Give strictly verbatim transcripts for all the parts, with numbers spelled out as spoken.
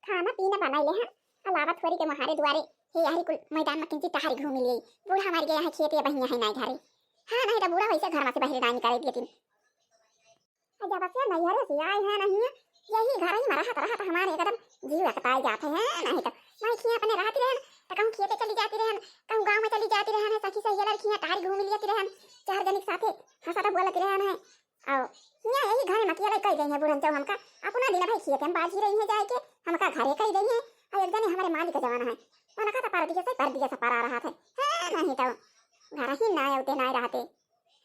खाना पीना बनाई ले हैं, अलावा थोड़ी के महारे दुआरे हे यही कुल मैदान में किंची टहरी घूमी लिए। बूढ़ा मर गया है, खेते बहिया है ना घरे। हाँ, नहीं तो बूढ़ा वैसे घर में से बाहर ना निकाले दिए दिन। जब से नैहरे से आए हैं नहीं, यही घर ही में रहत रहत हमारे एकदम जीव अकताई जाते हैं। नहीं तो मैं खिया अपने रहती रहन, तो कहूँ खेते चली जाती रहन, कहूँ गाँव में चली जाती रहन, सखी सहेली खिया टहरी घूमी लियती रहन, चार जनी के साथे हंसत बोलत रहन है। और हियाँ यही घर में अकेले कह गई है बुढ़न चौ हमका, अपना दिन भाई खेते में बाजी रही है जाए के, हमका घरे कह गई है। और एक जने हमारे मालिक जवान है, उनका तो परदेस से परदेस परा रहा थे। हाँ, नहीं तो घर ही ना आते ना रहते।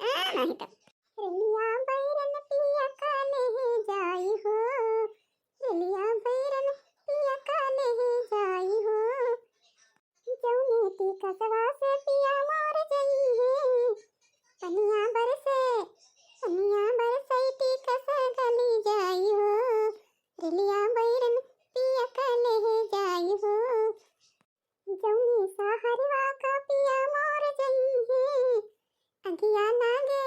हाँ, नहीं तो। रेलिया बैरन पिया का ले जाई हो, रेलिया बैरन पिया का ले जाई हो। जौने ती कसवा से पिया मोर जइहे, पनिया बरसे, पनिया बरसे ती कस गली जाई हो, रेलिया बैरन पिया का ले जाई हो। जौने सहरवा का पिया मोर जइहे, अगिया लागे,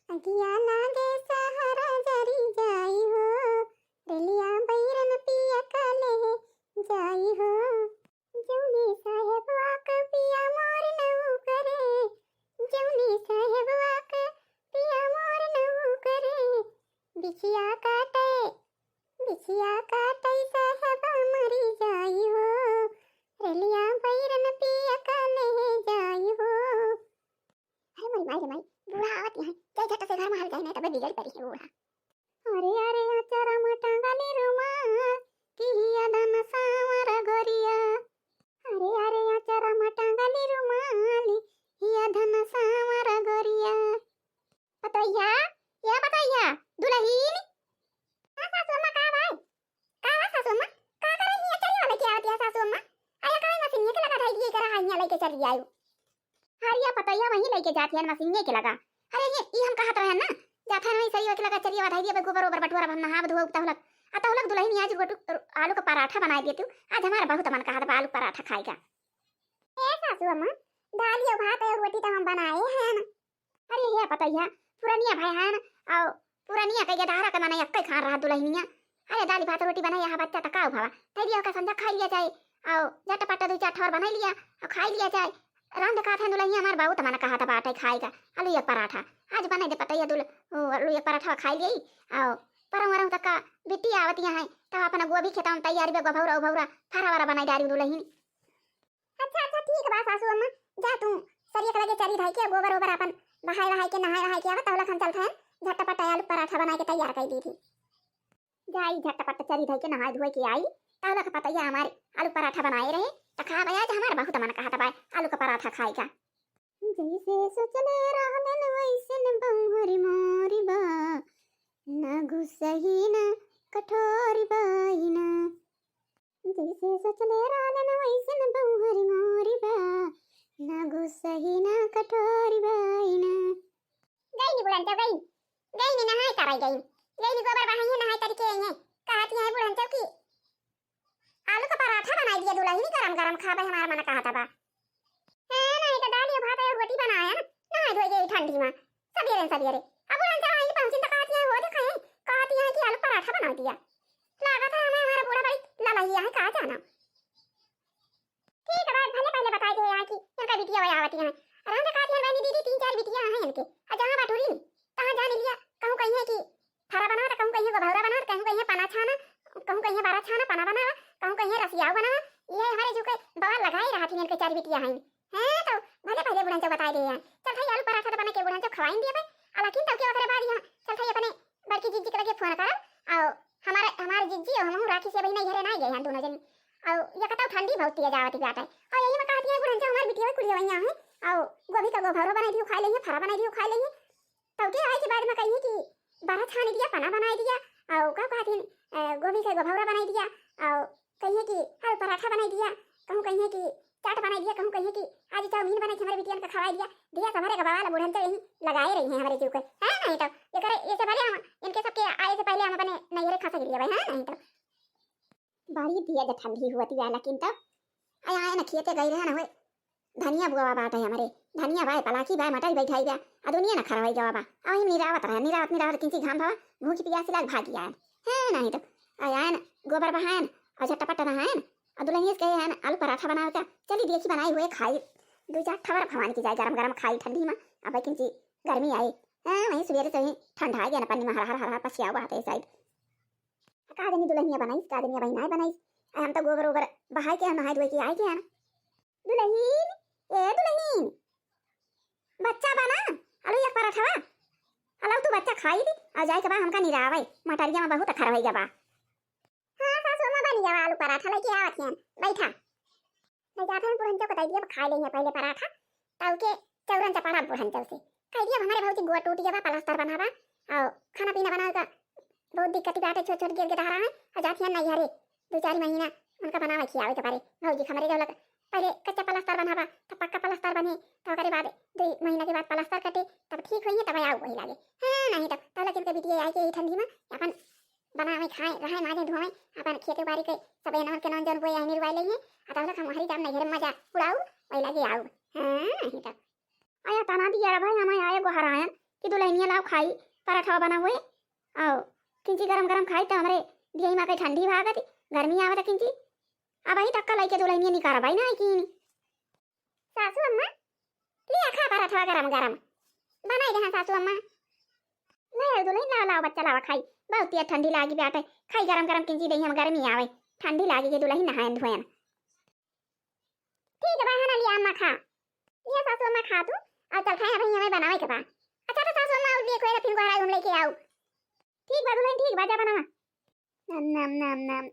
अगिया लागे सहरा जरी जाई हो, रेलिया बैरन पिया का ले जाई हो। जौने साहेबवा का पिया मोर नौकरे, जौने साहेबवा का पिया मोर नौकरे, बिछिया काटे, बिछिया काटे साहेब मरी जाई हो, रेलिया बैरन पिया का ले जाई हो। अरे मोरी माई रे माई, बूढ़ा आवत यहाँ, जाई झट से घर में हल जाई, नहीं तब बिगड़ पड़ी है बूढ़ा। अरे अरे अचरा में टांगली रुमाल, कि हिया धन सांवर गोरिया। अरे अरे अचरा में टांगली रुमाल, हिया धन सांवर गोरिया। पतोहिया, या पतोहिया, दुलहिन। हाँ सासू अम्मा, का भाई? का बा सासू अम्मा? का करे हियाँ चरिया लेके आवत या सासू अम्मा? अरे काहे मशीनिया के लगा धाई दिए करा हियाँ लेके चली आयु। हरिया पतोहिया वहीं लेके जात हन मशीनिया के लगा। अरे ये, ई हम कहत रहन ना, जात हन वहीं सरिया के लगा चरिया धाई दिए, गोबर ओबर बटोरा हम नहाब धोब तहुलक। आ तहुलक दुलहिन आज गोटू आलू का पराठा बनाई देतू। आज हमारा बहुत मन कहत बा आलू पराठा खाए का। ए सासू अम्मा, दाल यो भात और रोटी तो हम बनाए हैं ना। अरे हे पतोहिया, पुरनिया भाई हन, और पुरनिया के गेदहरा के मने एक्कै खान रहा दुलहिनिया। अरे दाली भात रोटी बनाई, यहाँ बच्चा त का उभावा, तै दिया का संझा खाई लिया जाए, और झटपट दो चार ठौर बनाई लिया, और खाई लिया जाए। रांध का था दुलहिनिया, हमार बहुत मन कहा था बाटे खाए का, आलू एक पराठा। आज बनाई दे पतोहिया दुल, वो आलू एक पराठा खाई लिया, और परम वरम तक का बिट्टी आवतिया है, तब अपना गोभी खेता में तैयारी बे, गोभौरा उभौरा, फरा वरा बनाई डारी दुलहिन। अच्छा, अच्छा, ठीक बा सासू अम्मा, जा तू सरिया के लगे चरी धाई के, गोबर ओबर अपन बहाए वहाए के, नहाए वहाए के आवा, तहुलक हम चलत हैं, झटपट आलू पराठा बनाए के तैयार कर दी थी। जाई झटपट चरी धाई के, नहाए धोए के आई, तहुलक पतोहिया हमारे आलू पराठा बनाए रहे, त खा बया आज हमार बहुत मन कहत बा आलू का पराठा खाए का। जैसे सोचले रहलन वैसन बहुरी मोरी बा, ना घुसही ना कठोरी बाई ना। जैसे सोचले रहलन वैसन बहुरी मोरी बा, ना घुसही ना कठोरी बाई ना। गई नी बुढ़न चौ, गई, गई नी नहाए कराई गई, गई नी गोबर बहाई है, नहाए तरी के आई है। कहती है बुढ़न चौ की आलू का पराठा बनाई दिया दुलहिन, गरम गरम खाबे, हमार मन कहत बा। हाँ, नहीं तो दाल या भात या रोटी बनाया ना, नहाए धोए गई ठंडी में, सबेरे सबेरे। अब बुढ़न चौ आई पहुँची तो कहती है, हो देखे, कहती है कि आलू पराठा बना दिया। लागत है हमें हमारा बूढ़ा बड़ी ललहिया है, का जाना। ठीक है, भले पहले बताई दे यहाँ की इनका बिटिया वही आवती है। राम तो कहती है बहनी दीदी, तीन चार बिटिया हैं इनके, और जहाँ बटोरी नहीं, तहाँ जान लिया, कहूँ कही है कि फरा बनावा, तो कहूँ कही है गोभौरा बनावा, तो कहूँ कही है पना छाना, कहूँ कही है बरा छाना, पना बनावा, कहूँ कही है रसियाऊ बनावा। ये हमारे जो के बवाल लगाई रहा थी इनके चार बिटिया हैं। हैं, तो भले पहले बुढ़न चौ बताई दे हैं। चल थाई आलू पराठा तो बना के बुढ़न चौ खवाइन दिए भाई, लेकिन तब के ओकरे बाद यहाँ चल थाई अपने बड़की जिज्जी के लगे फोन करब, और हमारे, हमारे जिज्जी और हमहू राखी से बहिना इहरे ना गए हैं दोनों जनी। और ये कतौ ठंडी बहुत तेज आवत बाटे। और यही में कहती है बुढ़न चौ हमार बिटिया कुलिया वहीं है, और गोभी का गोभौरा बनाई दियो खाई लेंगे, फरा बनाई दियो खाई लेंगे। तब के आई के बाद में कहिए कि बरा छानी दिया, पना बनाई दिया, और का कहती है, अ, गोभी का गोभौरा बनाई दिया, और कहिए कि आलू पराठा बनाई दिया, कहूँ कहिए कि चाट बनाई दिया, कहूँ कहिए कि आज चाउमीन बनाई के हमारे बिटियन का खवाई दिया। दिया तो हमारे गबावा ला बुढ़न तो यही लगाए रही हैं हमारे जीव को। है नहीं तो ये करे, ये से भले हम इनके सबके आए से पहले हम अपने नैहरे खा सक लिया भाई, है नहीं तो। बड़ी दिया जो ठंडी हुआ थी लेकिन तो आया है ना खेते गई रहे ना हुए। धनिया बुआवा बाटे हमरे, धनिया बाय, पलाकी बाय, मटर बैठाई बा, आ दुनिया ना खरवाई गवा बा। आ वही निरावत रहे, निरावत, निरावत किंची घाम भावा, भूख पियास लाग भागी आयन। है नहीं तो, आयन, गोबर बहायन, और झटपट रहा है ना। और दुलहिनिया से कहे है ना, आलू पराठा बनावे का, चली देखी बनाई हुए खाई। दुइ चार ठवर भवान की जाए, गरम गरम खाई ठंडी मा। अब किंची गर्मी आए, हाँ, वहीं सुबेरे से ही ठंडा आ गया ना, पन्नी मा हर हर हर हर पछिया हुआ है साइड। का जनी दुलहिनिया बनाई, का जनी अबही नाय बनाई। हम तो गोबर ओबर बहाय के, नहाय धोय के आय के है ना। दुलहिन, ए दुलहिन, बच्चा बना, आलू एक पराठवा, आलू तू बच्चा खाई दी, और जाए के बा हमका निरावे, मटरिया मा बहुत अखर होई गवा। हाँ सासू अम्मा, बनी गवा आलू पराठा, लेके आवत हन, बैठा। ले जात हन बुढ़न चौक, दे दिया खाए लेंगे पहले पराठा, तब के चौरन चपाड़ा बुढ़न चौक से। कह दिया हमारे भौजी गोड़ टूट गवा, प्लास्टर बनावा, और खाना पीना बनावे का बहुत दिक्कत बाटे, छोट छोट गिर के डहरा है, और जात हन नैहरे, दुइ चार महीना उनका बनावे खियावे के पड़े। भौजी हमरे जौलक पहले कच्चा प्लास्टर बनावा, तब पक्का प्लास्टर बने, तो ओकरे बाद दुइ महीना के बाद प्लास्टर कटे, तब ठीक होइए, तब आऊ वही लागे। हाँ, नहीं तब, तब लेकिन के बिटिया आए के यही ठंडी मा अपन बनावे, खाए, रहे, माजे, धोवे, अपन खेती बाड़ी के सब एनवन के नौन जौन बोए, आइने रुआई लेइए, आ तब तक हम हरी जाम नैहरे मजा उड़ाऊ, वही लागे आऊ। हाँ, नहीं तब। आया तना दिया रे भाई, हमें आए गोहरायन कि दुलहिनिया लाओ खाई, पराठा बना हुए, आओ, किंची गरम गरम खाई, तो हमरे दियई मा के ठंडी भागत, गर्मी आवत किंची। अबही तक का लइके दुलहिनिया निकारा भाई ना, कि सासू अम्मा, लिया खा पराठवा गरम गरम। बनाई देहा सासू अम्मा। नहीं दुलहिन, लावा, लावा बच्चा, लावा खाई। बहुत तेज ठंडी लागी बाटे। खाई गरम गरम किंची दही हम गर्मी आवे। ठंडी लागी के दुलहिन नहायन धोयन। ठीक बा, है ना, लिया अम्मा खा। लिया सासू अम्मा खा तू। और चल खाए, अबही हमें बनावे के बा। अच्छा तो सासू अम्मा, और लिए कोई फिर गोहरा हम लेके आऊ। ठीक बा दुलहिन, ठीक बा, जा बनावा। नम, नम, नम, नम।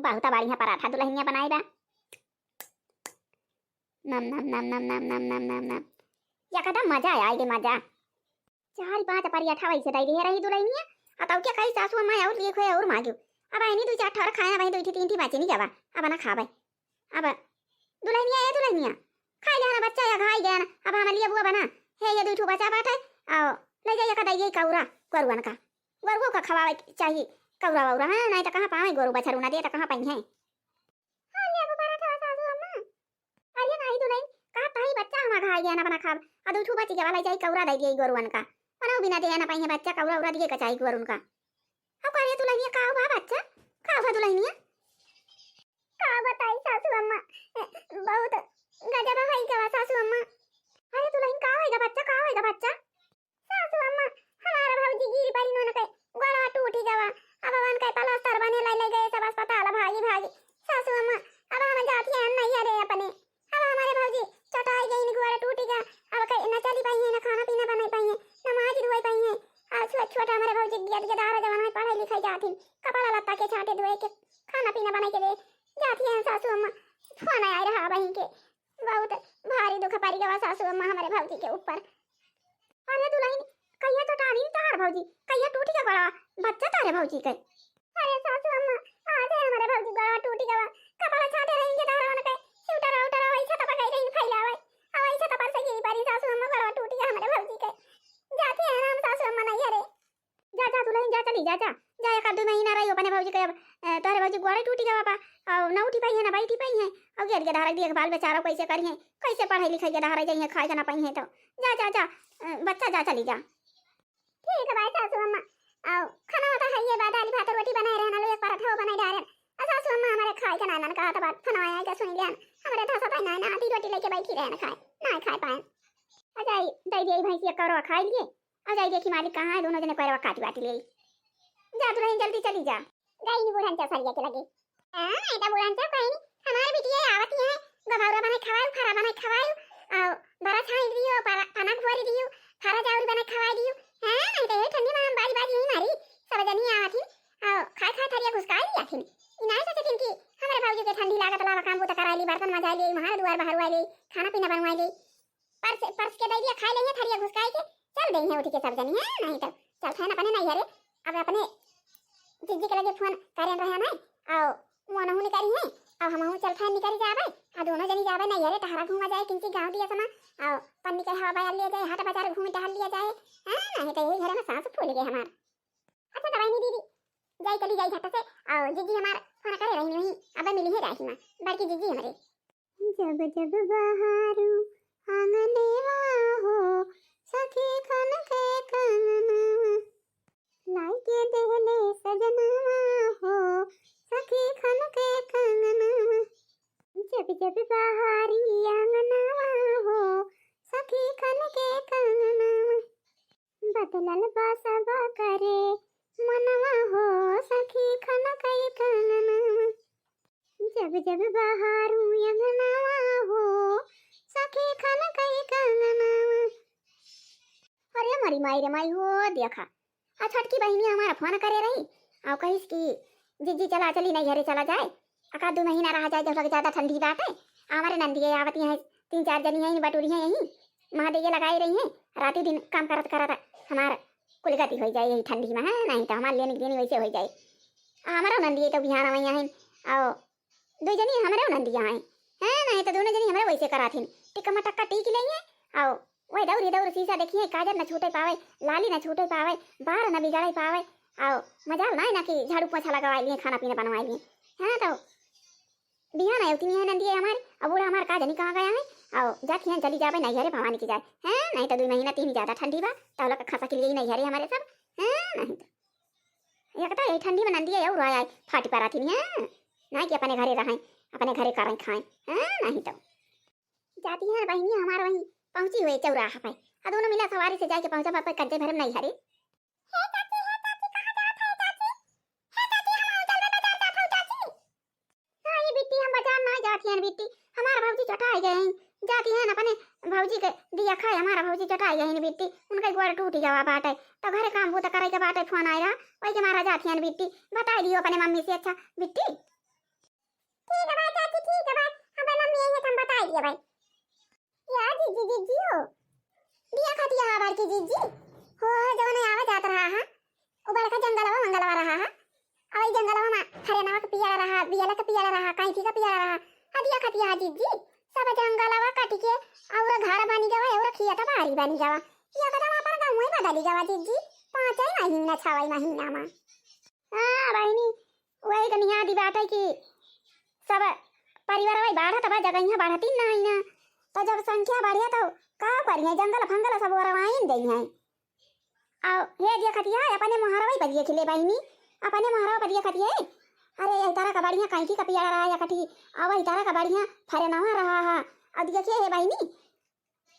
बहुत बढ़िया पराठा दुलहिनिया बनाई बा। नम, नम, नम। एकदम मजा आया, आइगे मजा। चार पाँच पराठा वैसे दे दिए रही दुलहिनिया। आ तब क्या कही सासू अम्मा, और लिए खोए और मांगियो। अब आइनी दुइ चार ठोर खाए, अब दुइ ठी तीन ठी बाची नहीं जावा। अब ना खावे। अब दुलहिनिया, ए दुलहिनिया, खाई जाना बच्चा या खाई जाना। अब हम लिए बुआ बना। हे ये दुइ ठो बचा बाटे। आओ, ले जाइए का दइए कौरा, गोरुअन का। गोरुओ का खवावे के चाहिए कौरा वौरा, हाँ, नहीं तो कहाँ पावे गोरू बछरू ना दे तो कहाँ पाई है। हाँ, लेबू पराठा सासू अम्मा। अरे नाही दुलहिन, कहा ताई बच्चा हमार घाई गया ना बना खाब। आ दुइ ठू बची गवा, ले जाई कौरा दे दिए गोरुअन का। बनाऊ बिना दे ना पाई है बच्चा, कौरा उरा दिए का चाही गोरुन का। अब करे दुलहिनिया का हुआ बच्चा? का हुआ दुलहिनिया? का बताई सासू अम्मा, बहुत गजब होई गवा सासू अम्मा। अरे दुलहिन का होई गा बच्चा, का होई गा बच्चा? सासू अम्मा, हमार भौजी गिर पड़ी, उनके गोड़वा टूटी गवा। अब उनके प्लास्टर बने ले, ले गए सब अस्पताल भागी भागी। सासू अम्मा, अब हम जाती हैं नैहरे अपने। अब हमारे भौजी चटाई गई, गोड़ टूटी गा। अब कहीं न चली पाई है, न खाना पीना बनाई पाई है, न माज धोई पाई है। आ छोट छोट हमारे भौजी गियत गिदारा जवान में पढ़ाई लिखाई जाती, कपड़ा लत्ता के छांटे धोए के, खाना पीना बनाई के दे जाती हैं सासू अम्मा। फोन आया रहा वहीं के, बहुत भारी दुख पड़ी गवा सासू अम्मा हमारे भौजी के ऊपर। अरे दुलहिन, कहिया चटानी तार भौजी, कहिया टूटी का गोड़वा, बच्चा तारे भौजी के। अरे सासू अम्मा, आज है हमारे भौजी गोड़वा टूटी गवा, कपड़ा छाटे रही के तार उनके, स्वेटर उटर वही छत पर गई रही फैलावे, आ वही छत पर से गिरी पड़ी सासू अम्मा, गोड़वा टूटी गवा हमारे भौजी के। जाती है ना हम सासू अम्मा नैहरे। जा, जा दुलहिन, जा, चली जा, जा, जा, एक आध दुइ महीना रही अपने भौजी के। अब, अ, तोहरे भौजी गोड़े टूटी गवा बा, और न उठी पाई है, न बैठी पाई है, और गियत गिदारा देख बाल बेचारा कैसे करी है, कैसे पढ़ाई लिखाई गिदारा जाई है, खाए के ना पाई है तो। जा, जा, जा, अ, बच्चा जा, चली जा। ठीक है भाई सासू अम्मा, आओ, खाना वाता है ये बा, दाल भात रोटी बनाए रहना, लो एक पराठा वो बनाए डारे। आ सासू अम्मा हमारे खाए के ना, ना कहा था बात, खाना आया क्या सुन लिया, हमारे धसा था ना, ना आधी रोटी लेके बैठी रहना खाए, ना खाए पाए। आ जाई, दे दिए भैंसिया कौरवा खाई लिए। आ जाई देखी मालिक कहाँ है, दोनों जने पैरवा काटी बाटी ले। जा दुलहिन जल्दी चली जा। गई नी बुढ़न चौसरिया के लगे। हाँ, नहीं तो बुढ़न चौ कहीं नहीं। हमारे बिटिया आवत ही है, गभौरा बनाई खवायू, फरा बनाई खवायू, और बरा छाई दियो, परा-, पनक भोरी दियो, फरा चाउर बनाई खवाई दियो। हाँ, नहीं तो ये ठंडी में हम बारी बारी यही मारी, सब जनी आवत ही, और खाए खाए थरिया घुसकाई लिया थी। इनाई सोचे थी कि हमारे भौजी के ठंडी लागत लावा काम बूता कराई ली, बर्तन मजाई ली, हमारा दुआर बहरवाई ली, खाना पीना बनवाई ली। परस, परस के दे दिया, खाए लेंगे थरिया घुसकाई के, चल देंगे उठ के सब जनी, हैं? नहीं तो चल थे अपने नैहरे, अब अपने जिज्जी के लगे फोन करें रहे ना, आओ वो नहु निकरी है, अब हमहू चल थे निकरी जावे, आ दोनों जनी जावे नैहरे, टहरा घूमा जाए, किंची गाँव दिया समा, आओ पन्नी के हवा बयाल लिया जाए, हाट बाजार घूम टहल लिया जाए, हैं? नहीं तो यही घर में सांस फूल गए हमार। अच्छा दवाई नहीं दीदी, जाई चली जाई झट से, आओ जिज्जी हमार फोन करे रही नहीं, अब मिली है राही माँ, बड़की जिज्जी हमारे। जब जब बहारू आंगनवा हो, सखी खन के कंगनवा, लाई के देहले सजनवा हो, सखी खन जब बहारी आंगनवा हो, सखी खनके कंगनवा। बदलल बा सब करे मनवा हो, सखी खनके कंगनवा। जब जब बहारू अंगनवा हो, सखी खनके कंगनवा। अरे मरी माई रे माई हो, देखा, आ छोटकी बहिनी हमार फोन करे रही, अउ कहिस कि जिज्जी चला, चली नैहरे चला जाए, एकाध दू महीना रहा जाए, जब लग ज्यादा ठंडी बाटे। हमारे नंदिये आवत हैं, तीन चार जनी हैं, बटुरी हैं यहीं, महादेये लगाए रही हैं, राती दिन काम करत करत हमार कुल गति होइ जाए यही ठंडी में, हैं, नहीं तो हमार लेनी देनी वैसे होइ जाए। आ हमारो नंदिये तो बिहान वहीं हैं, अउ दुइ जनी हमरे नंदिया हैं, हैं, नहीं तो दुनो जनी हमरे वैसे कराथिन, टिक्का मटक्का टीक लेइहैं, अउ वही दौरी दौरी सीसा देखिहैं, काजर न छूटे पावे, लाली न छूटे पावे, बार न बिगड़े पावे, अउ मजाल नाहीं ना कि झाड़ू पोछा लगवाइ लिहैं, खाना पीना बनवाइ लिहैं, हैं, तो बिहान अउतिन हैं नंदिये हमार, अउ बूढ़ा हमार का जनी कहाँ गया है, अउ जाथिन चली जाबे नैहरे भवानी की जाए, हैं, नहीं तो दुइ महीना तीन ज्यादा ठंडी बा, तउ लोग खसा के लिए नैहरे हमारे सब, हैं, नहीं तो। एक तो यही ठंडी में नंदिये अउर आए, आए फाटी पराथिन हैं, नाहीं कि अपने घरे रहैं, अपने घरे करैं खाएँ, हैं, नहीं तो। जाती है बहिनी हमार वहीं पहुँची हुए चौराहा पे, आ दुनो मिला सवारी से जाके पहुँचा पे कज्जे भरम नैहरे। हे चाची, हे चाची, कहाँ जात है चाची? हे चाची, हम चलबे बाजार जात हौ चाची। हाँ, ये बिट्टी, हम बाजार ना जात हियन बिट्टी, हमार भौजी चटाई गए हैं, जाती हैं अपने भौजी के दिया खाए, हमार भौजी चटाई गए हैं बिट्टी, उनका गोड़ टूटी गवा बाटे, तो घरे काम बूता करे के बाटे, फोन आए रहा, वही के मारा जाती हैं बिट्टी, बताई दियो अपने मम्मी से, अच्छा बिट्टी। ठीक है भाई चाची, ठीक है भाई, अब मम्मी आई है तो हम बताई दिए भाई। या जिज्जी, जिज्जी हो। दिया खतिया हमार की जिज्जी। हो, जवन आवा जात रहा है। वो बड़का जंगलवा मंगलवा रहा है। अउ ई जंगलवा में हरेनवा के पियाला रहा, बियला के पियाला रहा, कैंची के पियाला रहा। हदिया खतिया है जिज्जी। सब जंगलवा कटि के अउर घर बनी गवा, अउर खेत बारी बनी गवा। एकदम अपन गाँवे बदली गवा जिज्जी। पाँचै महीना, छवै महीना में। हाँ बहिनी, वही के नियादी बाटे कि सब परिवार वही बाढ़त बा, जगहिया बढ़ती नाहीं ना। तो जब संख्या बढ़िया तो का करिए, जंगल फंगल सब ओरवाइन दई हैं। अउ हे दिया खतिया, अपने मोहरवा पर दिया खिले बहिनी, अपने मोहरवा पर दिया खतिया। अरे यही तरह का बढ़िया कैंची का पियाला रहा या कठी, अउ वही तरह का बढ़िया फरेनवा रहा है। अउ देखिए हे बहिनी,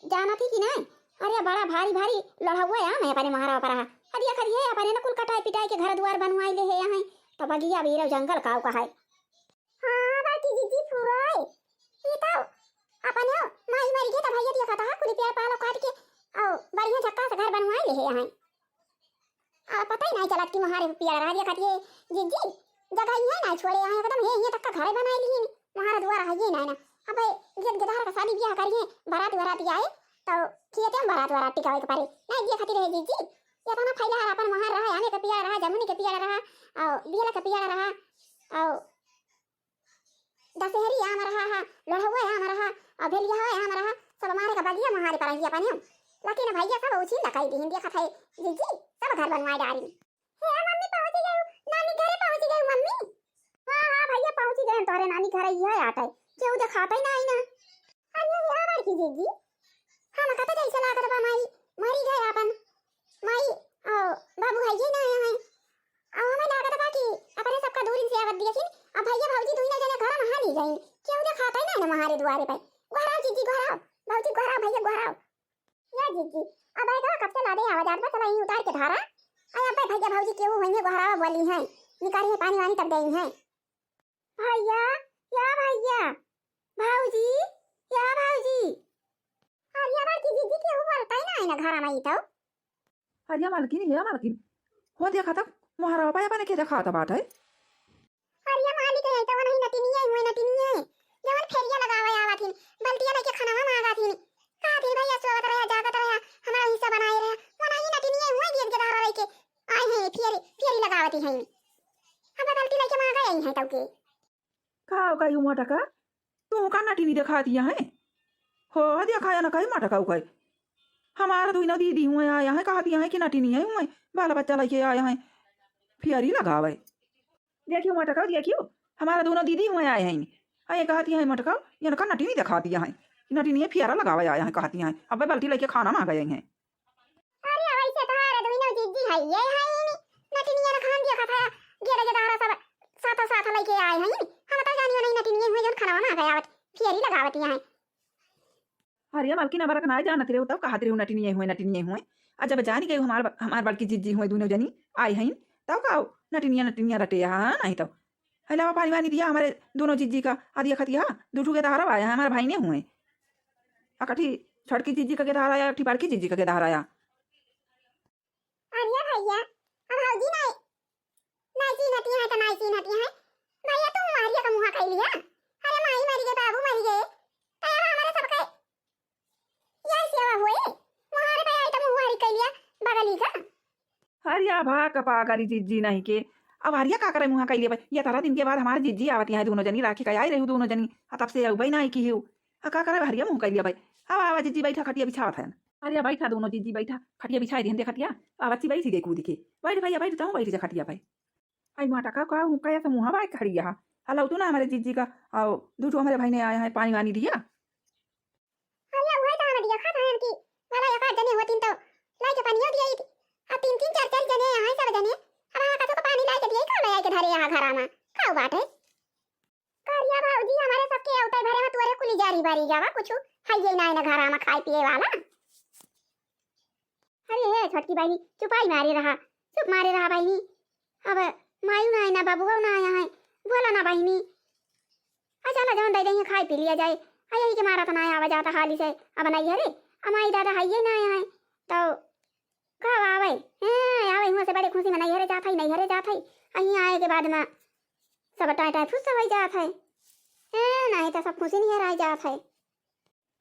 जानत ही कि नाहीं? अरे बड़ा भारी भारी लड़हुआ आम है अपने मोहरवा पर रहा। अरे खरिये अपने न कुल कटाई पिटाई के घर दुआर बनवाई ले है यहाँ। तो बगिया बीरो जंगल काऊ का है। हाँ, बड़की जिज्जी फुराई। ई तो अपने माई मर गई तो भैया दिया खाता है, कुल पेड़ पालो काट के, अउ बढ़िया झक्कास घर बनवाई ले है यहाँ। आ, पता ही नाहीं चलत कि मोहारे पियाला रहा दिया खाती है। जिज्जी, जगहिया नाहीं छोड़े, यहाँ एकदम हे, हियाँ तक का घरे बनाई लिहिन, मोहारा दुआर है ये नाहीं ना। अबे, गेद गेदार का शादी ब्याह करिए, बारात वारात आए, तो खेते में बारात वारात टिकावे के पड़े। नाहीं दिया खाती रहे जिज्जी, ये तो ना फैला है, अपन मोहार रहा, आमे के पियाला रहा, जमुनी के पियाला रहा, अउ बियला के पियाला रहा, अउ दशहरी आम रहा है, लोढ़ुआ आम रहा, अउ भेलिया आम रहा, सब मारे का बगिया मोहारे पर रही अपने। लेकिन भैया सब उछिन लकाई दिहिन, देखत है जिज्जी, सब घर बनवाए डारिन। हे मम्मी, पहुँची गई, नानी घरे पहुँची गई मम्मी। हाँ, हाँ भैया, पहुँची गए तोहरे नानी घरे, यह आटे, केहू देखात ही नाहीं ना। अरे यार, बड़की जिज्जी, हम कत जैसे लागत बा माई, मरी गए अपन। माई, ओ, बाबू है ये ना आए हैं। अउ हमें लागत बा कि अपने सबका दूरिन से आवत दियखिन, अब भैया भौजी दुइनो जने घर में हाली गइन। केहू देखात ही नाहीं ना मोहारे दुआरे पे। गोहराव जिज्जी, गोहराव, भौजी गोहराव, भैया गोहराव। या जिज्जी, अब आए का कब से लादे आवा जात बा, चला यहीं उतार के धारा। अरे अब भैया भौजी केहू होइहैं, गोहरावा बोली हैं, निकारी है पानी वानी तब देई हैं। भैया, या भैया, भौजी, या भौजी। अरे बड़की जिज्जी, केहू बोलत ही नाहीं ना घर में ई तो। अरे मालकिन, हे मालकिन, हो देखा था, मोहरवा पे अपने के देखात बाटे। अरे मालिक, यही तो वनही नटिनिया हुए, नटिनिया। जवन फेरिया लगावे आवत हिन, बल्टिया लेके खाना मांगत हिन। कहत हिन, "भैया सोवत रहा, जागत रहा, हमारा हिस्सा बनाए रहा।" वनही नटिनिया हुए, गेद गेदार लेके आए हैं, फेरी, फेरी लगावत हैं। अब बल्टी लेके मांगे आई हैं तौके। का हो गई मोटका? तू का नटिनी देखातिया है? हो, देखा या ना कहीं मोटका हो गई। हमारा दुइनो दीदी हुए आया है, कहतिया है कि नटिनी है हुए, बाल बच्चा लेके आया है, फेरी लगावे। देखियो मोटका, देखियो, हमारा दुइनो दीदी हुए आए हैं। अये कहतिया है मोटका, इनका नटिनी देखातिया है, नटिनी फेरा लगावे आया है कहतिया है। अब बल्टी लेके खाना मांगे हैं। अरे, वैसे तोहार दुइनो जिज्जी है, ये है ही नहीं। नटिनिया ना खान दिया खाता, गेदा गेदा हरा सब साथ साथ लेके आए हैं। हम तो जानियो नहीं नटिनिया हुए जौन खाना मांगे आवत। फेरी लगावत यहाँ। अरे मलकिन, अबरक नाई जानत रहे हो, तब कहत रहे हो नटिनिया हुए, नटिनिया हुए। आ जब जानी गई हमार, हमार बड़की जिज्जी हुए, दूनो जनी आई हईन, तब का नटिनिया, नटिनिया रटे, हाँ, नहीं तो। है लावा पानी वानी दिया हमारे दूनो जिज्जी का, आ दिया खतिया, दू ठू के दहरा आया है, हमारे भाई ने हुए। अकठी छोटकी जिज्जी का के दहरा आया, अकठी बड़की जिज्जी का के दहरा आया। अरे भैया, अब भौजी नाई, नाई चिन्हती है तो नाई चिन्हती है। भैया, तू हरिया का मुँहा कई लिया। अरे माई मरी गई, बाबू मरी गए। तो अब हमारे सबके यही सेवा हुए। मुहारे पे आई तो मुँह हरी कई लिया, बगली का। हरिया भा कपा करी जिज्जी नहीं के। अब हरिया का करे मुँहा कई लिया भाई? ये तारा दिन के बाद हमारे जिज्जी आवत यहाँ, दूनो जनी राखी का आई रही, दूनो जनी। आ तब से अउबई नाई की हूँ। आ का करे हरिया मुँह कई लिया भाई? अब आवा जिज्जी, बैठा, खटिया बिछावत है। अरे बैठा दूनो जिज्जी, बैठा, खटिया बिछाई दिहन दे खटिया। अब अच्छी बैठी गई कूद के। बैठ भैया, बैठ, तहूँ बैठ जा खटिया पे। आई माटा का, का हुक्का या तो मुँहा बाय खड़ी यहाँ। हलाउ तू ना हमारे जिज्जी का, आओ, दू ठो हमारे भाई ने आया है, पानी वानी दिया। अरे उहे तो हम दिया खात हैं कि भला एक आध जने होतीन तो लाई के पानियो दिया ही। अब तीन तीन चार चार जने हैं सब जने। अब हाँ, कतो को पानी लाई के दिया ही, का ले आई के धरे यहाँ घरा में? का बात है? करिया भौजी, हमारे सबके औते भरे में तोरे कुली जारी बारी जावा, कुछु हइये नाई ना घरा में खाए पिए वाला। अरे हे छोटकी बहिनी, चुपाई मारे रहा, चुप मारे रहा बहिनी। अब मायू नाई ना, बाबुओ ना आया है, बोला ना बहिनी। अच्छा ना, जौन दे देंगे खाए पी लिया जाए। आ यही के मारा तो ना आवा जाता हाली से, अब नहीं है रे, अब माई दादा हइये ना आया है, तो कब आवे? हैं, आवे हुआं से बड़े खुशी में नैहरे जात है, नैहरे जात है। आ हियाँ आए के बाद में सब टाँय टाँय फुस होइ जात है। हैं, नहीं तो सब खुशी नियर आइ जात है।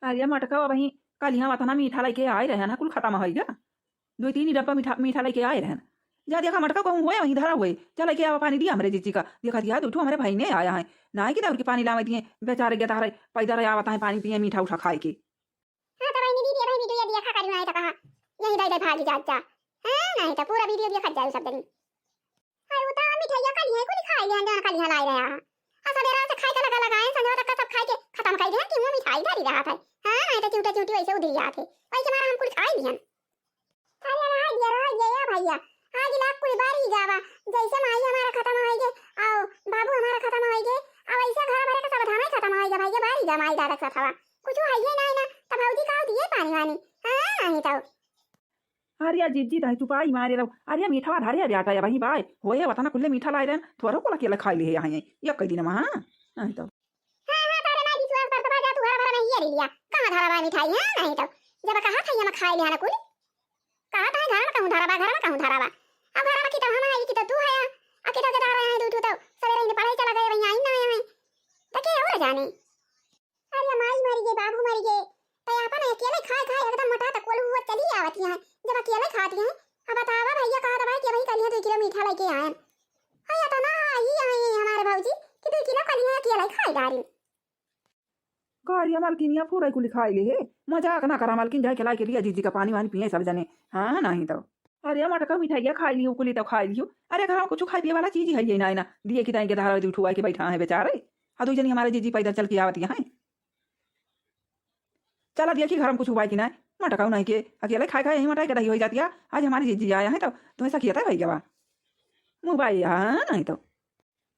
अरे मटका, वही कल यहाँ वतना मीठा लेके आए रहे ना, कुल खत्म होइ गया। दो तीन ही डब्बा मीठा, मीठा लेके आए रहे। जा देखा मटका, कहूँ हुए वहीं धरा हुए। चल लेके आवा पानी दिया हमरे जिज्जी का। देखा दिया, दू ठो हमरे भाई ने आया है। ना कि दौड़ के पानी लावे दिए, बेचारे गदारे पैदल आवत है पानी पिए, मीठा उठा खाए के। हाँ, तो बहिनी, वीडियो, भाई, वीडियो देखा करी, नाहीं तो कहा, यहीं दे दे भागी जात जा। हाँ, नाहीं तो पूरा वीडियो देखत जाए सब जनी। अरे, वो तो मिठाइया कल ही कुल खाए लिहन, जौन कल ही लाए रहे हैं। आ, सबेरा से खाए के लगा लगा है, संझवा तक का सब खाए के खत्म कर दिहन कि वो मिठाई धरी रहा था। हाँ, नाहीं तो चिउटा चिउटी वैसे उधरी जात है। वैसे मारा हम कुल खाए लिहन। अरे, रह गया, रह गया, या भैया। आज लाख कुल बारी जावा, जैसे माई हमारा खत्म होइ गए, आओ, बाबू हमारा खत्म होइ गए, अब ऐसे घर भरे का सब धामे खत्म होइ गए, भैया, बारी जा, माई दादा के साथ हवा। कुछ हइये नाहीं ना, तब भौजी का दिए पानी वानी? हाँ, नाहीं तो। अरे जिज्जी, तहीं चुपाई मारे रहो। अरे मीठवा धरे बेटा, या वही बाय। होए, वतना कुल्ले मीठा लाए रहन, थोड़ा को लके खाई ले यहाँ, ये कई दिन में, हाँ? नाहीं तो। हाँ, हाँ, तारे नाहीं विश्वास पर तो बाजा तू हरा भरा नहीं ये ले लिया। कहाँ धरा बा मिठाई, हाँ? नाहीं तो। जब कहा था, ये मैं खाई लिया ना कुल। कहा था, घर में कहूँ धरा बा, घर में कहूँ धरा बा। अब घर में की तो हम आई, की तो तू है, आ की तो के धरा है, तू, तू तो सवेरे ही पढ़ाई चला गए, वहीं आई ना आए हैं। तो के और जाने? अरे माई मरी गई, बाबू मरी गए, तो अपन अकेले खाए खाए एकदम मोटा तक कोल हुआ चली आवत है। जब अकेले खाती हैं, अब बतावा भैया, कहा था भाई कि भाई कल यहाँ दो किलो मीठा लेके आए। अरे तो ना आई आई हमारे भौजी कि दो किलो कल यहाँ अकेले खाए डारी। का रे मलकिनिया, पूरा कुल खाई ले हे। मजाक ना करा मलकिन, जाए के लाई के दिया जिज्जी का पानी वानी पिए सब जने। हाँ, नाहीं तो। अरे मटका मिठाइया खाई लियो, कुली तो खाई लियो। अरे घर में कुछ खाए पिए वाला चीज ही है ये ना, ना। दिए कि ताई के धारा उठुआ के बैठा है बेचारे। आ दो जनी हमारे जिज्जी पैदल चल के आवत यहाँ। चला दिया कि घर में कुछ हुआ कि ना। मटका नहीं के अकेले खाए खाए यहीं मटाई के दही हो जाती है। आज हमारी जिज्जी आया है तो तुम्हें सकियत है भाई गवा। मुँह भाई, हाँ, नहीं तो।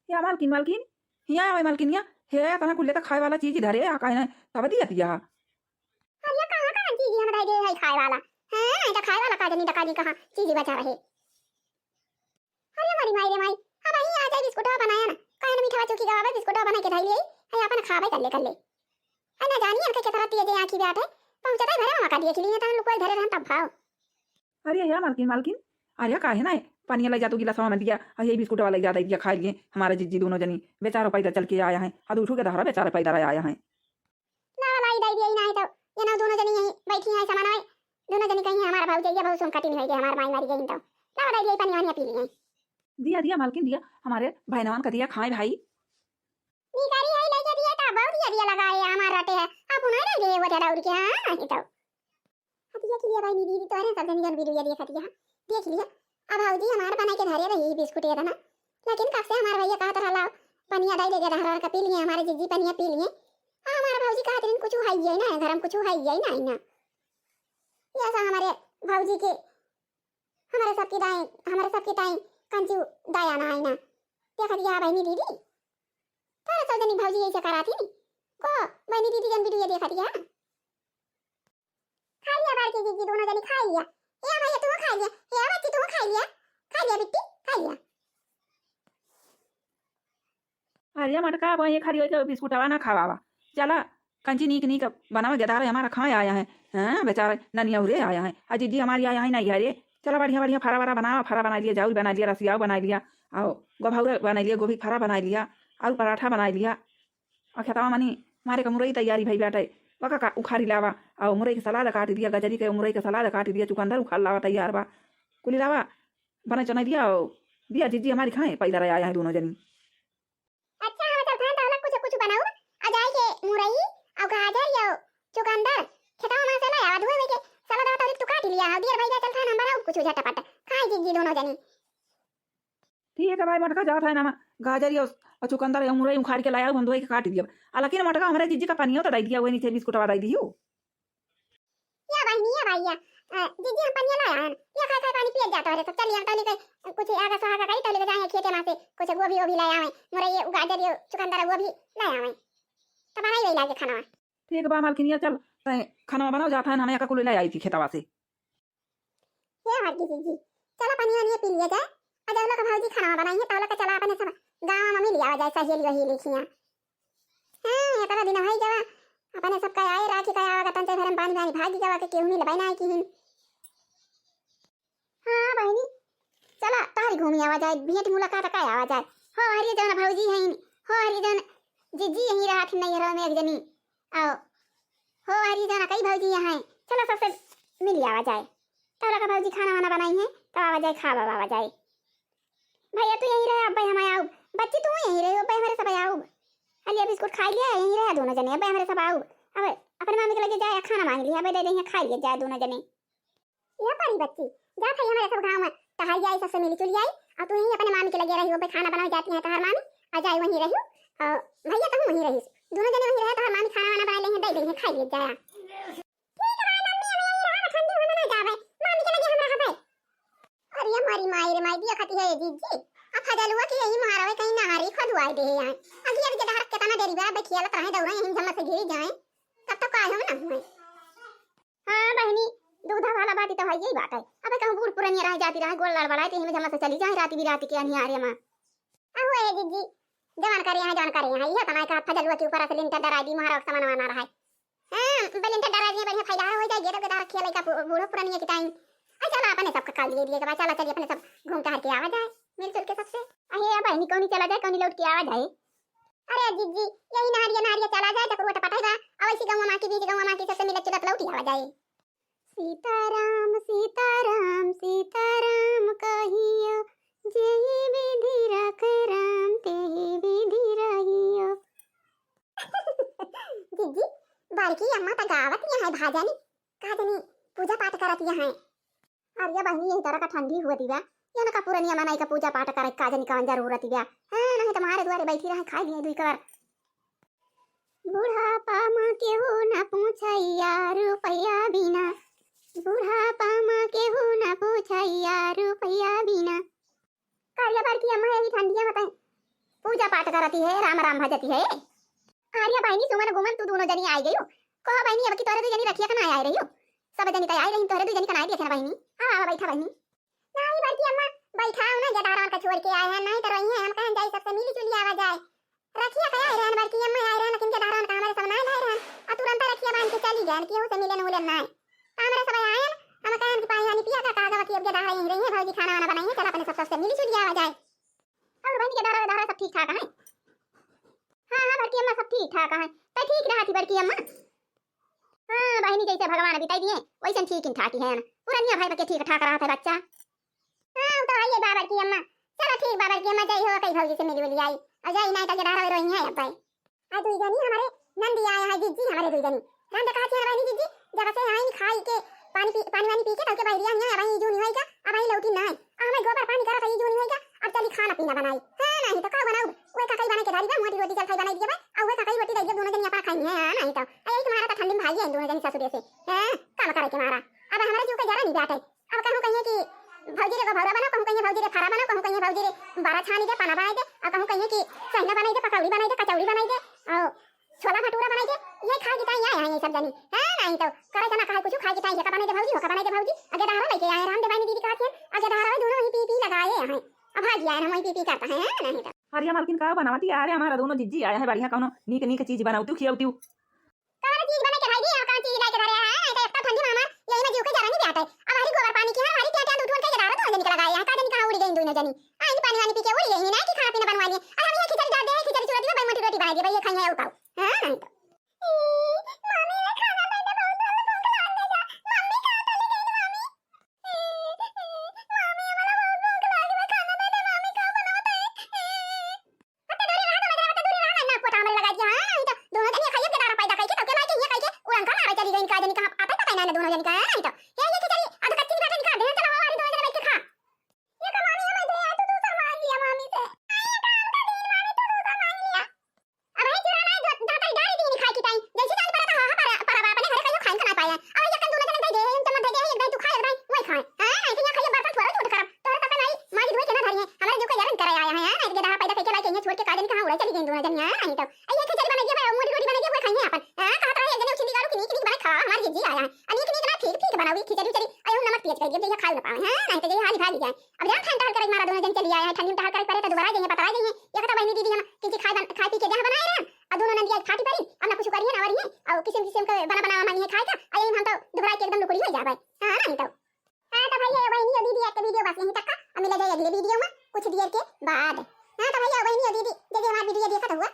या मालकिन, मालकिन, हियाँ आवे मालकिनिया, हे, तना कुल्ले त खाए वाला चीज धरे, आ काहे ना, तब दिया दिया। अरे, कहाँ, कहाँ चीज हम धरे है खाए वाला? हैं, नहीं तो खाए वाला का जनी, डका जी कहाँ चीज बचा रहे। अरे, मरी माई रे माई, अब यहीं आ जाए बिस्कुटवा बनाया ना, काहे ना मीठा चुकी गवा बिस्कुटवा बना के धई ले, है अपन खावे कर ले, कर ले। है ना जानी, इनके कितना तेज आँखी बात है, पहुँचता ही घरे में मका दिए खिली है, तहन लुकवाई धरे रहन तब भाव। अरे या मालकिन, मालकिन, अरे काहे ना है? पानी ले जा तू गिलासवा में दिया, आ ये बिस्कुट वाला ज्यादा दिया, खा लिए हमारा जिज्जी दोनों जनी, बेचारो पैदल चल के आया है, आ उठू के दहरा बेचारा पैदल आया है। ना वाला ही दे दिया ही ना है तो, ये ना दोनों जनी यहीं बैठी हैं, सामान आए, दोनों जनी कहीं हमारा भाऊ जाइए, भाऊ सुन कटी नहीं होइए, हमारा माई मारी गई तो, ना वाला ही दिया ही, पानी वानी पी लिए। दिया, दिया मालकिन, दिया, हमारे बहनवान का दिया, खाए भाई। भिखारी है, लेके दिया था, बहुत दिया, दिया लगा है, हमारा रटे है, आप उन्हें नहीं दिए वो ज्यादा उड़ के, हाँ, नहीं तो। अब देख लिया भाई, दीदी, तोहरे सब जनी जौन वीडियो देखत हिया, देख लिया। अब भौजी हमार बना के धरे रही बिस्कुट ये ना, लेकिन कब से हमार भैया कहत रहला, "पनिया दे दे, गदहरा का पी लिए, हमारे जिज्जी पनिया पी लिए।" आ हमार भौजी कहत रही, "कुछ है ये ना, घर में कुछ है ये ना, ना।" ये ऐसा हमारे भौजी के, हमारे सबकी दाई, हमारे सबकी ताई कंचू दाया ना आई ना। देखत हिया बहनी दीदी, तोहरे सब जनी भौजी ऐसे कराती, को बहिनी दीदी जन वीडियो देखत हिया। खा लिया बड़की जीजी, दोनों जनी खा लिया। ए भैया तू खा लिया, ए बच्ची तू खा लिया, खा लिया बिट्टी, खा लिया। अरे मटका, अब ये खाली होइके बिस्कुटवा ना खावावा। चला, कंची नीक नीक बनावा, गेदार हमारा खाए आया है। हाँ, बेचारा ननिया उरे आया है। आ जीजी हमारी आया है ना यारे। चला बढ़िया बढ़िया फरा वरा बनावा, फरा बना लिया, जाउर बना लिया, रसियाव बना लिया, और गोभौरा बना लिया, गोभी फरा बना लिया, और पराठा बना लिया। और खेतवा मनी मारे के मुरई तैयारी भई बाटे, ओका का उखाड़ी लावा, और मुरई के सलाद काट दिया, गजरी के मुरई के सलाद काट दिया, चुकंदर उखाड़ लावा तैयार बा, कुली लावा, बना चना दिया, और दिया जीजी हमारी खाए, पैदा रहा आया है दोनों जनी। अच्छा, हम चलथन तहला कुछ कुछ बनाऊ, आ जाए के मुरई और गाजर या चुकंदर खेतवा में से ले आवा, धोए के सलाद तौरी तू काट लिया, और दियर भैया चलथन हम बनाऊ कुछ झटपट, खाए जीजी दोनों जनी। ठीक है भाई, मटका जात है ना, गाजर या और चुकंदर या मुरई उखाड़ के लाया, हम धोए के काट दिया। आ लेकिन मटका हमारे जीजी का पनियो तो दे दिया, वही नीचे बिस्कुटवा दे दियो। या बहिनी, या भैया, अ, जीजी हम पनिया लाया है, या खाए खाए पानी पिए जाता है, सब चलिए हम तौली के कुछ आगे सुहागा करी, तौली के जाए खेते में से कुछ गोभी वोभी ले आवे, मुरई, गाजर, ये चुकंदर, वो भी ले आवे, तब बनाई वही लागे खाना। ठीक बा मालकिनिया, चल तै खाना बनाओ, जात है, हमें का कुल ले आई थी खेतवा से। हे हमार की जीजी, चला पनिया वनिया पी लिया जाए। आ जब लोग भौजी खाना बनाई है, तब लोग के चला अपने सब गाँव में मिल आवा जाए, सहेली वहेली खिया। हाँ, इतना दिन भई गवा, अपने सब का आए राखी का आवा, तन से घर में पानी पानी भागी गवा के केहू मिलबे ना आई किहिन। हाँ बहिनी, चला तारी घूमी आवा जाए, भेंट मुलाकात का आवा जाए। हो हरिये जौन भौजी हैं, हो हरिये जौन जीजी यहीं रहत नैहर में एक जनी। आओ, हो हरिये जौन कई भौजी यहाँ हैं, चला सबसे मिल आवा जाए। तब लोग भौजी खाना वाना बनाई है, तब आवा जाए, खावा आवा जाए। भैया तू यहीं रहे, अब्बे हम आउब। बच्ची तू यहीं रहे, अब्बे हमारे सब आउब। हलिया बिस्कुट खाई लिया, यहीं रहे दोनों जने, अब्बे हमारे सब आउब। अब अपने मामी के लगे जाए, खाना मांग लिया, अब्बे दे देंगे, खाई लिया जाए दोनों जने। या परी बच्ची, जा भाई हमारे सब गाँव में टहल जाए, सबसे मिली चुली आई, और तू यहीं अपने मामी के लगे रही, अब्बे खाना बनाओ जाती है तोहर मामी, आ जाए वहीं रही, और भैया तुम वहीं रही, दोनों जने वहीं रहे, तोहर मामी खाना वाना बना लेंगे, दे देंगे, खाई लिया जाए। ठीक है भाई, मम्मी, अब यहीं रहा, ठंडी होने ना जावे, मामी के लगे हम रहबे। अरे मारी माई रे माई, दिया खाती है ये जीजी। आ फजलुआ के यही मारवे कहीं नहरी खोदवाई दे यहाँ। अगिया के डहर केतना देरी बा, बैठियालत रहे, दौड़े यहीं झम्मा से गिरी जाए। तब तो काहे ना हुए। हाँ बहिनी, दुविधा वाला बात तो है, यही बात है। अबे कहूँ बूढ़ पुरनिया रह जाती रहे, गोड़ लड़बड़ाए, तो यहीं झम्मा से चली जाए, रात बिरात के अनियारे में। अहो ए जीजी, जवन करे यहाँ, जवन करे यहाँ, इहे तना का फजलुआ के ऊपर से लिंटर डराई दी, महाराज सामान वाना रहा है। हाँ, बे लिंटर डराई दी, बढ़िया फैलार हो जाए, गेदो गेदार खेले का बू-, बूढ़ो पुरनिया के टाइम। आ चला अपने सब का काल दिए दिए के बाद, चला चलिए अपने सब घूम टहर के आवा जाए, मिलजुल के सबसे। अहे बहिनी, कौनी चला जाए, कौनी लौट के आवा जाए। अरे जीजी, यही नहरिया नहरिया चला जाए, टकरुआ टपटाई बा, अब ऐसी गौवा माँ की बीच गौवा माँ की सबसे मिलत जुलत लौट आवा जाए। सीताराम सीताराम सीताराम कहियो, जेहि विधि रख राम तेहि विधि रहियो। जीजी, बड़की अम्मा त गावत यहाँ है भजन, का जनी पूजा पाठ करत यहाँ है। अरे बहिनी, यही तरह का ठंडी हुआ दिवा, या ना का पुरनिया मनाई का पूजा पाठ करे का जनी कौन जरूरत दिवा। हाँ, नहीं तुम्हारे दुआरे बैठी रहे, खाई लिए दुई कवर। बुढ़ापा मा केहू ना पूछैया रुपया बिना, बुढ़ापा मा केहू ना पूछैया रुपया बिना। का रे बड़की अम्मा, यही ठंडिया में तैं पूजा पाठ करती है, राम राम भजती है। अरे बहिनी, सुमन गुमन तू दोनों जनी आई गई हो। कहो बहिनी, अब की तोहरे दू जनी रखिया का ना आई रही हो? सब जनी तो आई रही, तोहरे दू जनी का ना आई दिया था ना बहिनी। आवा, आवा, बैठा बहिनी। नहीं बड़की अम्मा, बैठाओ ना, गेदारवन का छोड़ के आए हैं, नहीं तो रही हैं, हम कहन जाई सबसे मिली जुली आवा जाए। रखिया के आए रहन बड़की अम्मा, आए रहन, लेकिन गेदारवन का हमारे सब ना लाए रहन, और तुरंत रखिया बांध के चली गए, केहू से मिलन उलन ना। तो हमारे सब आए हैं, हम कहन कि पानी वानी पिया का, कहा गवा कि अब गेदार यहीं रही है, भौजी खाना वाना बनाई है, चल अपने सब सबसे मिली जुली आवा जाए। और बहन गेदारा वेदारा सब ठीक ठाक है? हाँ, हाँ, बड़की अम्मा सब ठीक ठाक है। तो ठीक रहा थी बड़की अम्मा। हाँ, बहिनी जैसे भगवान बिताई दिए, वैसे ठीक ही ठाक ही है ना। पुरनिया भाई बके ठीक ठाक रहा था बच्चा। हाँ, वो तो है ये बाबर की अम्मा। चलो ठीक बाबर की अम्मा, जाई हो कई भौजी से मिली उली आई। और जाई नहीं तो गेदारा रोई है अब भाई। आ दुई जनी हमारे नंदी आया है, जीजी हमारे दुई जनी। रंद कहा थी हमारी जीजी, जब से आई खाई के पानी पी, पानी वानी पी के तब के बहरिया हिया, अब आई जूनी होई का, अब आई लौटी ना है। अब हमें गोबर पानी करत है, जूनी होई का, अब चली खाना पीना बनाई। हाँ, नहीं तो का बनाऊ? वह ककई बना के डाली बा, मोटी रोटी चल खाई बनाई दिया बा, और वह ककई रोटी दे दिया, दोनों जनी अपना खाई है, हाँ, नहीं तो। आ यही तुम्हारा तो ठंडी में भाई है, दोनों जनी ससुरे से। हाँ, काम करे के मारा। अब हमारे जीव के जरा नहीं बाटे। अब कहूँ कहिए कि भौजी रे गोभौरा बनाओ, कहूँ कहिए भौजी रे फरा बनाओ, कहूँ कहिए भौजी रे बड़ा छानी दे, पाना बनाई दे, और कहूँ कहिए कि सहना बनाई दे, पकौड़ी बनाई दे, कचौड़ी बनाई दे, और छोला भटूरा बनाई के, ये खाए के ताई आए हैं ये सब जनी। हाँ, नहीं तो करे जना कहे कुछ खाए के ताई, ये का बनाई दे भौजी, हो का बनाई दे भौजी। अगे दहारो लेके आए, राम देवानी दीदी कहत हैं, अगे दहारो दोनों ही पी पी लगाए हैं। अब भागी आए, हम वही पी पी करता है, हाँ, नहीं तो। अरे मालकिन, का बनावती? अरे, हमारा दोनों जिज्जी आया है, बढ़िया कौनो नीक नीक चीज बनावती, खियावती। कौन चीज बना के भाई दी, और कौन चीज लेके धरे हैं? तो एक तो ठंडी में हमार यही में जीव के जरा नहीं जाता है। अब हमारी गोबर पानी की है, हमारी क्या क्या दूध उनके जरा तो जनी के लगाए हैं, का जनी कहाँ उड़ी गई दोनों जनी। आई पानी वानी पी के उड़ी गई, नहीं कि खाना पीना बनवा लिए। अब हम ये खिचड़ी डाल दे, खिचड़ी चुरा दी, भाई मोटी रोटी बना दी, भाई ये खाई है उठाओ। हाँ, नहीं तो। मामी, मैं खाना दे दे, बहुत जोर से भूख लाग गई है। मम्मी कहाँ चली गई, मामी? मामी, हमारा बहुत भूख लाग गई, खाना दे दे, मामी, का बनावत है? अत्ते दूरी रहा, दूनों जने अत्ते दूरी रहा, ना, ना, पोटा हमरे लगा दिया, हाँ, नहीं तो दोनों जने खाइए के दारा पैदा करके, तो के माई के ये कह के उड़न का मारे चली गई, इनका जनी कहाँ आता पता ही ना, दोनों जने का, नहीं तो। ये, ये खिचड़ी, आधा कच्ची निकाल के निकाल दे, चलो, हमारी दोनों जने बैठ के खा। ये तो मामी, हमें दे, तू दूसर मांग लिया मामी से। अरे, काम का दिन मामी, तू दूसर मांग लिया। अब है चुरा ना, जो जाता ही डाल दी खाए की टाइम। जैसे जान पड़ा था, हाँ, हाँ, पर, पर अब अपने घरे कहियो खाए का ना पाए। अब ये कन दोनों जने दे दे, हम चम्मच दे दे, एक दाई तू खा, एक दाई वही खाए। हाँ, ऐसे यहाँ खाइए, बर्तन थोड़ा झूठ करब। तोहरे सब कमाई, माँ जी धोए के ना धरी है। हमारे जो का यारन करे आया है, हाँ, एक दारा पैदा करके लाके यहाँ छोड़ के का जनी कहाँ उड़े चली गई दोनों जनी, हाँ, नहीं तो। अब ये खिचड़ी बना दिया भाई, मोटी रोटी बना दिया, वही खाइए अपन। हाँ, कहा तो है, एक जने उछली गाड़ू की नीक नीक बना खा, हमारी जिज्जी आया है। अ, नीक नीक ना, ठीक ठीक बनाओ, ये खिचड़ी उचड़ी, अरे हम नमक तेज कर दिया, जैसे खाए ना पावे, हाँ, नहीं तो जैसे हाली भागी जाए। अब जान ठंड टहल करे मारा दोनों जन चली आए हैं, ठंडी में टहल करे पहले तो दोबारा जाइए, पतरा जाइए। ये कहता बहनी दीदी हम किसी खाए बन-, खाए पी के जहाँ बनाए रहे, और दोनों नंदिया फाटी पड़ी, अब ना कुछ करिए ना वरिए, और किसिम किसिम के बना बना मांगिए खाए का, और यही हम तो दुबरा के एकदम लुकड़ी हो जावे। हाँ, नहीं तो। हाँ, तो भैया, बहनी और दीदी, आज के video बस यहीं तक का, अब मिला जाए अगले video में, कुछ देर के बाद। हाँ, तो भैया, बहनी और दीदी, जे जे हमार video देखत हुआ,